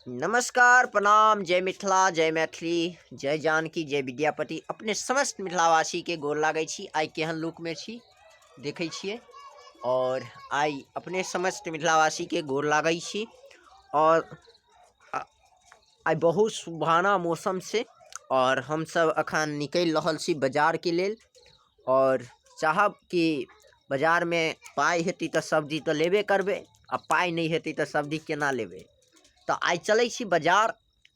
नमस्कार, प्रणाम, जय मिथिला, जय मैथिली, जय जानकी, जय विद्यापति। अपने समस्त मिथिलावासीके गोर लागै छी। आइ केहन लुकमे छी देखै छियै। और आइ अपने समस्त मिथिलावासीके गोर लागै छी। और आइ बहुत सुहाना मौसम छै और हमसब अखन निकलि रहल छी बाजारके लेल। और चाहब कि बाजारमे पाइ हेतै तऽ सब्जी तऽ लेबे करबै, आ पाइ नहि हेतै तऽ सब्जी केना लेबै। तऽ आइ चलै छी बाजार।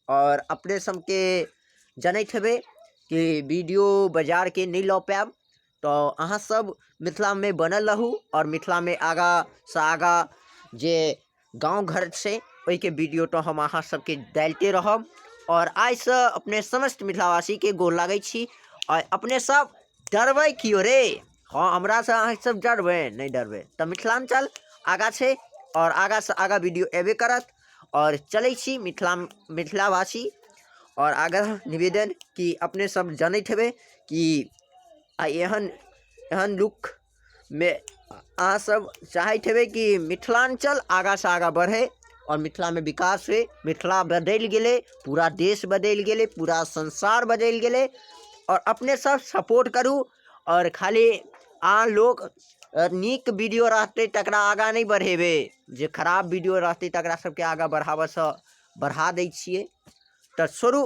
आओर अपने सबके जनैत हेबै कि वीडियो बाजारके नहि लऽ पायब, तऽ अहाँ सब मिथिलामे बनल रहू आओर मिथिलामे आगाँसँ आगाँ जे गाँव घर छै ओहिके वीडियो तऽ हम अहाँ सबके डालिते रहब। आओर आइसँ अपने समस्त मिथिलावासीके गोर लागै छी। आओर अपने सब डरबै कियो रे? हँ, हमरासँ अहाँ सब डरबै नहि डरबै तऽ मिथिलाञ्चल आगाँ छै आओर आगाँसँ आगाँ वीडियो अयबे करत। आओर चलै छी मिथिला मिथिलावासी। आओर आगाँ निवेदन कि अपने सब जनैत हेबै कि आइ एहन एहन लुकमे अहाँ सब चाहैत हेबै कि मिथिलाञ्चल आगाँसँ आगाँ बढ़ै आओर मिथिलामे विकास होइ। मिथिला बदलि गेलै, पूरा देश बदलि गेलै, पूरा संसार बदलि गेलै। आओर अपने सब सपोर्ट करू। आओर खाली अहाँ लोक नीक वीडियो रहतै तकरा आगाँ नहि बढ़ेबै, जे खराब वीडियो रहतै तकरा सबके आगाँ बढ़ाबऽसँ बढ़ा दै छियै। तऽ छोड़ू।